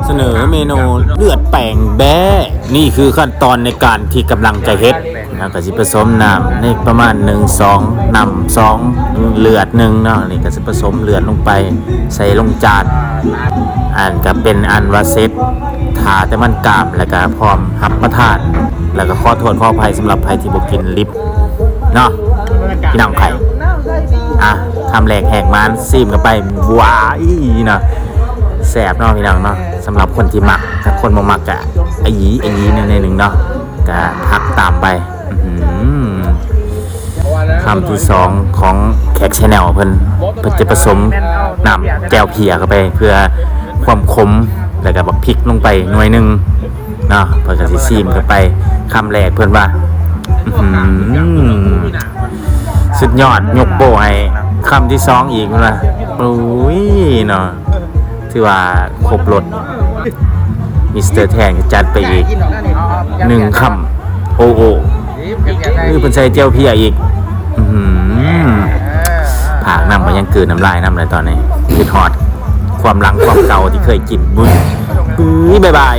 ສະເໜີເມນູເລືອດແປງແບ້. ນີ້ຄືຂັ້ນຕອນໃນການທີ່ກຳລັງຈະເຮັດນະ, ກະຊິປະສົມນ້ຳໃນປະມານໜຶ່ງສອງ ນ້ຳສອງ ເລືອດໜຶ່ງເນາະ. ນີ້ກະຊິປະສົມເລືອດລົງໄປ ໃສ່ລົງຈານ. ອັນກະເປັນອັນວ່າເສັດ ຖ້າແຕ່ມັນກາມ ແລ້ວກະພ້ອມຮັບປະທານ. ແລ້ວກະຂໍໂທດຂໍອະໄພສຳລັບໃຜທີ່ບໍ່ກິນລິບເນາະ ພີ່ນ້ອງໄພ. ອ່ະ ຄຳແລກແຫກມານ ຊີມເຂົ້າໄປ ວ້າຍເນາະ ແຊບເນາະ ພີ່ນ້ອງເນາະ. ສຳລັບຄົນທີ່ມັກ ຖ້າຄົນບໍ່ມັກກະອາຢີ ອາຢີແນວໜຶ່ງເນາະ ກະພັກຕາມໄປ. ອືຫື ຄຳທີສອງຂອງແຂກແຊນແນວເພິ່ນ ເພິ່ນຈະປະສົມນ້ຳແຈ່ວເພຍເຂົ້າໄປ ເພື່ອຄວາມຂົມ ແລ້ວກະບັກພິກລົງໄປໜ່ວຍໜຶ່ງເນາະ. ເພິ່ນກະຊິຊີມເຂົ້າໄປ ຄຳແລກເພິ່ນວ່າ ອືຫື ສຸດຍອດ ຍົກໂປ້ໃຫ້. ຄຳທີສອງອີກ ເພິ່ນວ່າ ໂອ້ຍເນາະ ຖືວ່າຄົບລົດ ມິສເຕີແທນກໍຈັດໄປອີກໜຶ່ງຄຳ ໂອ້ໂອ້ ຄືເພິ່ນໃສ່ແຈ່ວເພຍອີກ. ອືຫື ພາກນ້ຳກໍຍັງກືນນ້ຳລາຍນຳເລີຍຕອນນີ້ ຄິດຮອດຄວາມຫຼັງຄວາມເກົ່າທີ່ເຄີຍກິນ. ບາຍບາຍ.